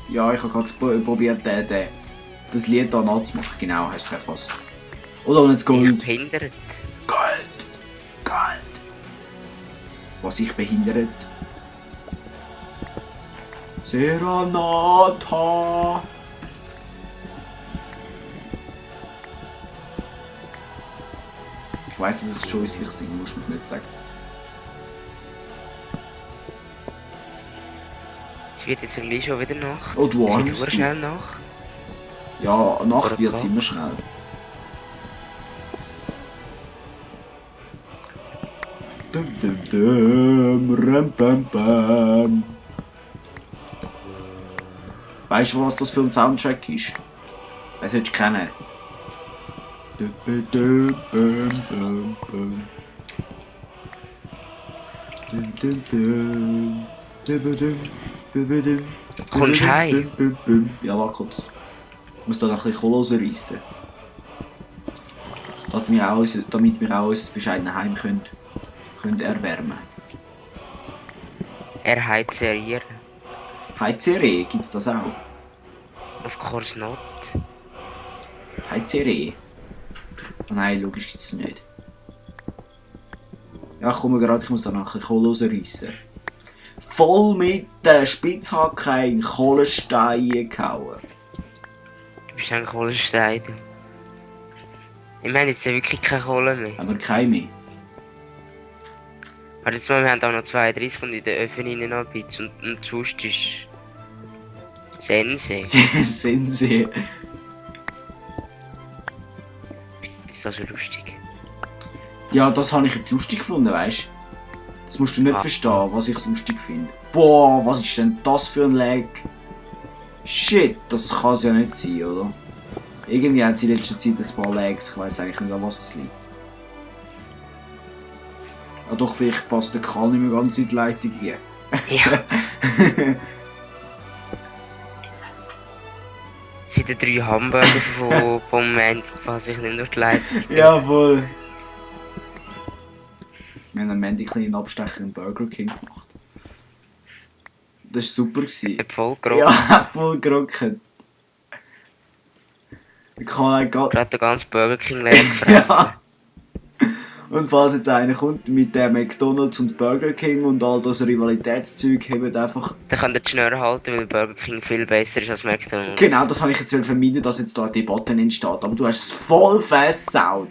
Ja, ich habe gerade probiert, das Lied hier nachzumachen. Genau, hast du es erfasst. Oder ohne das Ich Gold. behindert. Gold! Gold! Was ich behindert? Serenata! Ich weiss, dass ich scheußlich singe, musst du mir nicht sagen. Es wird jetzt gleich schon wieder Nacht. Oh, du es wird Armst aber du. schnell Nacht. Ja, Nacht Oder wird es Tag. immer schnell. Dum, dum, dum, ram, bam, bam. Weißt du, was das für ein Soundtrack ist? Den solltest du kennen. Dum, dum, bam, bam, bam. Dum, dum, dum. Dum, dum, dum, dum, dum. Kommst du heim? Bum, bum, bum. Ja, warte kurz. Ich muss da noch ein bisschen Kohle rausreissen. Damit wir auch unser bescheidenes Heim können erwärmen. Erheizerieren. Heizserie, gibt's das auch? Of course not. Heizserie? Oh nein, logisch gibt's es nicht. Ja, ich komme gerade, ich muss da noch ein bisschen Kohle rausreissen. Voll mit den Spitzhacken in Kohlensteine gehauen. Du bist ein Kohlenstein. Ich meine jetzt wirklich keine Kohle mehr. Aber keine mehr. Aber jetzt mal, wir haben auch noch 32 und in den Öfen rein noch ein bisschen. Und sonst ist... Sense. Sensei. Ist das so lustig? Ja, das habe ich jetzt lustig gefunden, weißt du? Das musst du nicht Ah. verstehen, was ich lustig finde. Boah, was ist denn das für ein Lag? Shit, das kann es ja nicht sein, oder? Irgendwie hat es in letzter Zeit ein paar Lags, ich weiß eigentlich nicht, an was das liegt. Ja doch, vielleicht passt der Kanal nicht mehr ganz in die Leitung hier. Ja. Es sind die 3 Hamburger vom Montag, falls ich nicht durch die Leitung bin. Jawohl. Wir haben am Ende einen kleinen Abstecher im Burger King gemacht. Das war super. Hat voll gerockt. Ja, voll gerockt. Ich kann halt gerade... Gerade den ganzen Burger King leer gefressen. Ja. Und falls jetzt einer kommt mit der McDonalds und Burger King und all das Rivalitätszeug, hebt einfach... Dann könnt ihr die Schnur halten, weil Burger King viel besser ist als McDonald's. Genau, das habe ich jetzt vermeiden, dass jetzt da eine Debatte entsteht. Aber du hast es voll versaut.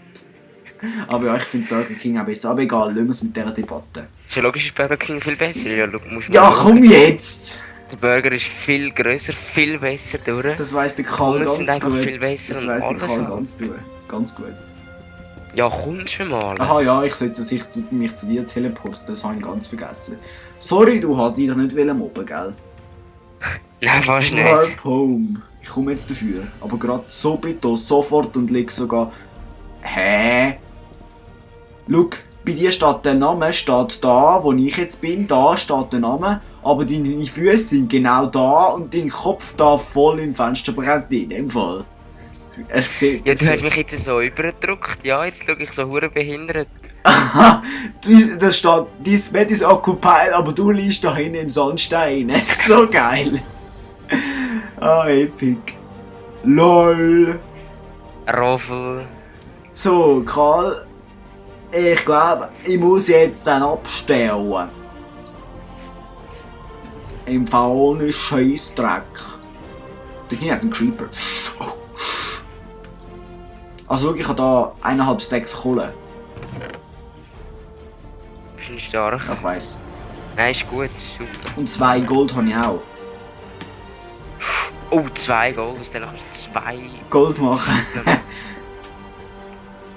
Aber ja, ich finde Burger King auch besser. Aber egal, lassen wir es mit dieser Debatte. So logisch ist Burger King viel besser. Ja, musst du Ja, mal schauen. komm jetzt! Der Burger ist viel grösser, viel besser durch. Das weiss der Karl Pommes ganz sind einfach gut. viel besser Das und weiss der alles Karl halt. ganz gut. Ja, kommst du mal. Aha, ja, ich sollte mich zu dir teleporten, das habe ich ganz vergessen. Sorry, du hast dich nicht mobben, gell? Nein, fast nicht. Warp Home. Ich komme jetzt dafür. Aber gerade so bitte, sofort und leg sogar... Hä? Schau, bei dir steht der Name, steht da, wo ich jetzt bin, da steht der Name, aber deine Füße sind genau da und dein Kopf da voll im Fensterbrett drin, im Fall. Es sieht... Ja, du hast mich jetzt so übergedrückt. Ja, jetzt schau ich so hure behindert. Aha, da steht, dein Bett ist occupied, aber du liegst da hinten im Sandstein. Das ist so geil. Ah, epic. LOL. Roffel. So, Karl, ich glaube, ich muss jetzt dann abstellen. Im Fall ohne Scheissdreck. Da ging jetzt ein Creeper. Also schau, ich habe da 1,5 Stacks Kohle. Bist du ein starker? Ich weiss. Nein, ist gut, super. Und 2 Gold habe ich auch. Oh, 2 Gold, dann kannst du 2. Gold machen.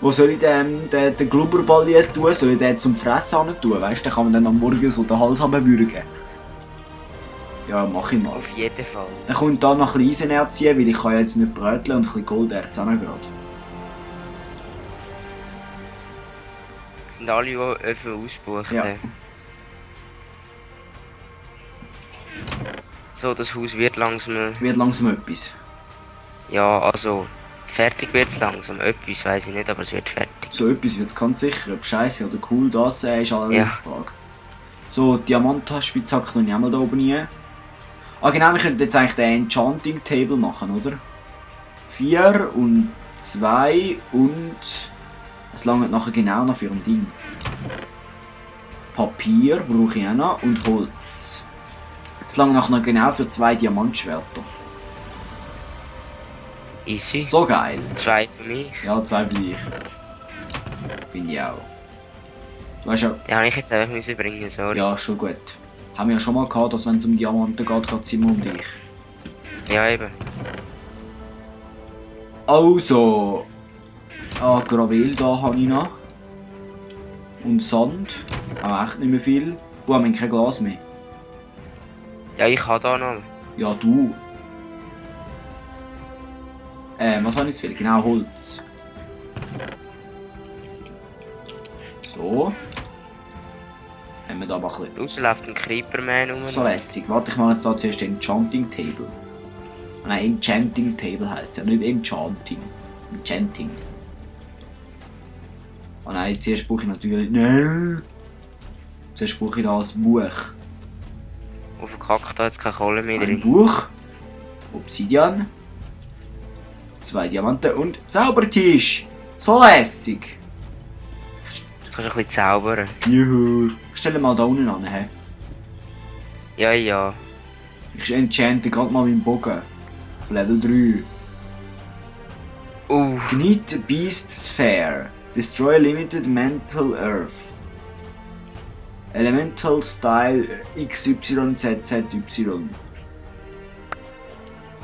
Wo soll ich den Glubberball jetzt tun? Soll ich den zum Fressen hin tun? Weißt du, den kann man dann am Morgen so den Hals runterwürgen. Ja, mach ich mal. Auf jeden Fall. Dann kommt da noch ein bisschen Eisenerz ziehen, weil ich kann jetzt nicht bröteln und ein bisschen Golderz auch noch gerade. Sind alle, die Öfen ausgebucht Ja. haben. So, das Haus wird langsam... Wird langsam etwas. Ja, also... Fertig wird es langsam. Etwas weiß ich nicht, aber es wird fertig. So etwas wird es ganz sicher. Ob scheiße oder cool, das ist allerdings Ja. die Frage. So, Diamantspitzhacke noch nicht einmal da oben rein. Ah genau, wir könnten jetzt eigentlich den Enchanting Table machen, oder? 4 und 2 und... Es langt nachher genau noch für ein Ding. Papier brauche ich auch noch und Holz. Es langt nachher noch genau für 2 Diamantschwerter. Easy. So geil. 2 für mich. Ja, 2 für dich. Finde ich auch. Du weißt ja... Ja, habe ich jetzt einfach müssen bringen, sorry. Ja, schon gut. Haben wir ja schon mal gehabt, dass wenn es um Diamanten geht, geht es immer um dich. Ja, eben. Also... Ah, Gravel da habe ich noch. Und Sand. Auch echt nicht mehr viel. Wir haben kein Glas mehr. Ja, ich habe da noch. Ja, du. Was habe ich zu viel? Genau, Holz. So. Haben wir da aber ein bisschen... Draussen läuft ein Creeperman rum. So lässig. Warte, ich mache jetzt da zuerst den Enchanting Table. Nein, Enchanting Table heisst ja, nicht Enchanting. Enchanting. Oh nein, zuerst brauche ich natürlich... Nein! Zuerst brauche ich da ein Buch. Auf dem Kack da jetzt keine Kohle mehr Ein drin. Buch. Obsidian. 2 Diamanten und Zaubertisch. So lässig. Jetzt kannst du ein bisschen zaubern. Juhu. Ich stelle mal da unten an. He. Ja, ja. Ich enchante gerade mal meinen Bogen. Auf Level 3. Ignite Beast Sphere. Destroy Limited Mental Earth. Elemental Style XYZZY.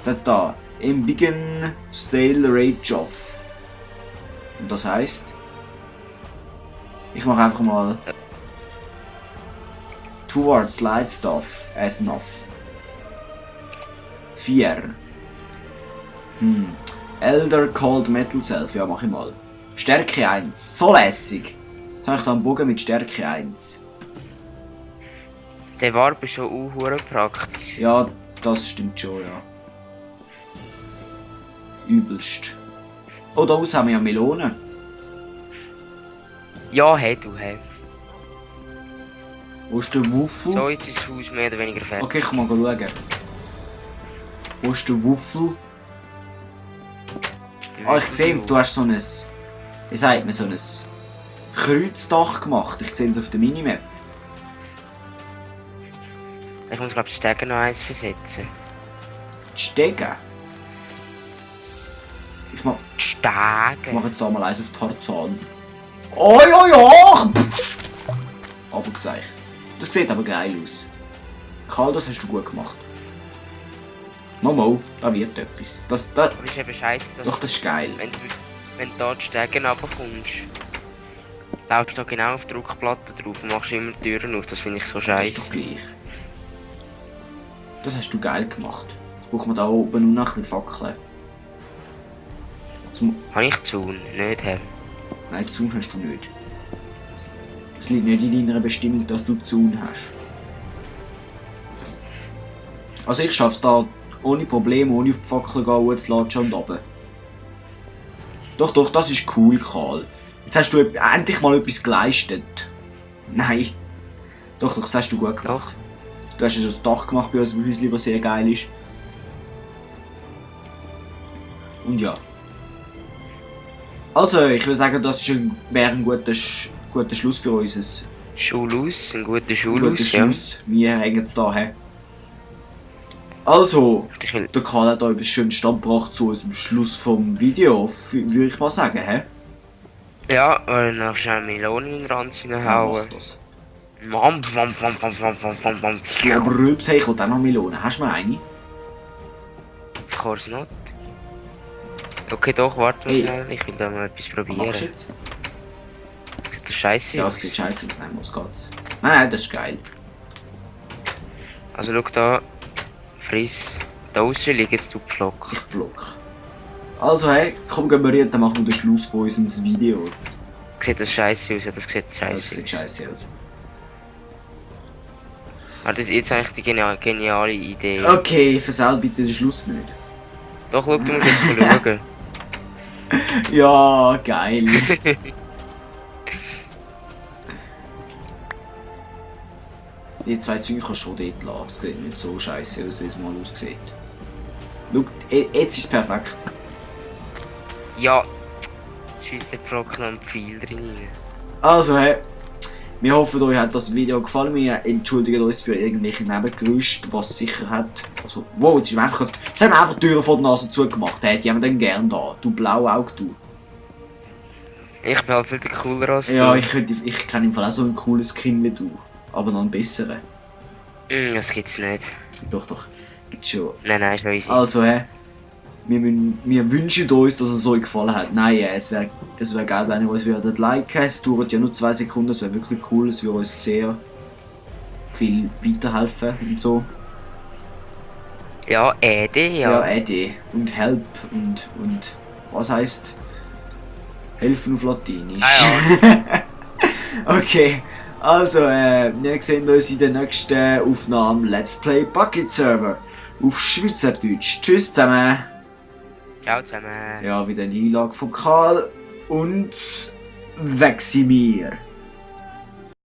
Was ist da? Embiggen Stale Rage Off. Und das heißt? Ich mache einfach mal Towards Light Stuff as enough. 4. Elder Cold Metal Self, ja mach ich mal. Stärke 1, so lässig. Jetzt habe ich da einen Bogen mit Stärke 1. Der Warp ist schon hure praktisch. Ja, das stimmt schon, ja. Übelst. Oh, da aussen haben wir ja Melonen. Ja, hey du, hey. Wo ist der Wuffel? So, jetzt ist das Haus mehr oder weniger fertig. Okay, ich kann mal schauen. Wo ist der Wuffel? Ah, ich sehe, du hast so ein... Wie sagt man, so ein Kreuzdach gemacht. Ich sehe es auf der Minimap. Ich muss glaube ich die Stege noch eins versetzen. Die Stege? Ich mach Stege? jetzt da mal eins auf Tarzan. Oh ja ja! Aber gesagt. Das sieht aber geil aus. Karl, das hast du gut gemacht. Momo, da wird etwas. Das, Aber ist eben scheiße, dass doch, das ist geil. wenn du da die Stege runterkommst, laufst du da genau auf die Druckplatte drauf und machst immer die Türen auf. Das finde ich so Das ist doch scheiße. gleich. Das hast du geil gemacht. Jetzt brauchen wir da oben noch ein bisschen Fackeln. Habe ich Zaun? Nicht, hä? Nein, Zaun hast du nicht. Es liegt nicht in deiner Bestimmung, dass du Zaun hast. Also ich schaffe es da ohne Probleme, ohne auf die Fackel gehen, jetzt latschen und runter. Doch, doch, das ist cool, Karl. Jetzt hast du endlich mal etwas geleistet. Nein. Doch, doch, das hast du gut gemacht. Doch. Du hast ja schon das Dach gemacht bei unserem Häuschen, was sehr geil ist. Und ja. Also, ich würde sagen, das wäre ein guter Schluss für uns. Schulaus, ein guter Guter Schulaus, ja. Schluss. Wir hängen es da. He. Also, Ich will, der Karl hat da etwas schön Stand gebracht zu unserem Schluss vom Video, würde ich mal sagen. He? ja, weil noch schnell Melonen in den Ranz Ja, reinhauen. mach das. Wam, wam, wam, wam, wam, wam, wam, wam. Ja, aber Rülpse, ich will auch noch Melonen. Hast du mal eine? Of course not. Okay, doch, warte mal Hey. schnell. Ich will da mal etwas Was probieren. machst du jetzt? Sieht das scheiße Ja, aus? es sieht scheiße aus. Nein, was geht's? Nein, das ist geil. Also schau da. Friss. Da aussen liegen jetzt du Pflock. Ich pflock. Also, hey, komm, gehen wir rein, dann machen wir den Schluss von unserem Video. Sieht das scheiße aus? Ja, das sieht Das scheiße sieht aus. scheiße aus. Aber das ist jetzt eigentlich die geniale Idee. Okay, versau bitte den Schluss nicht. Doch, schau, du musst jetzt mal schauen. Ja, geil. Die zwei Züge kannst du schon dort lassen. Das sieht nicht so scheiße aus, wie es mal aussieht. Schau, jetzt ist es perfekt. Ja, schießt der Pflock noch einen Pfeil drin rein. Also, hey, wir hoffen, euch hat das Video gefallen. Wir entschuldigen uns für irgendwelche Nebengeräusche, was sicher hat. Also, wow, jetzt haben wir einfach die Türen vor der Nase zugemacht. Hätte jemand denn gern da? Du Blauauge, du. Ich bin halt viel cooler als du. Ja, ich kenne im Fall auch so einen coolen Skin wie du. Aber noch einen besseren. Das gibt's nicht. Doch, gibt's schon. Nein, ist easy. Also, wir wünschen uns, dass es euch gefallen hat. Nein, es wär geil, wenn ihr uns würdet liken. Es dauert ja nur 2 Sekunden, es wäre wirklich cool, es würde uns sehr viel weiterhelfen und so. Ja, ja. Ja, und Help und was heisst helfen auf Latinisch. Ja. Okay, also wir sehen uns in der nächsten Aufnahme Let's Play Bucket Server auf Schweizerdeutsch. Tschüss zusammen. Ciao zusammen. Ja, wieder die Einlage von Karl und weg sind wir.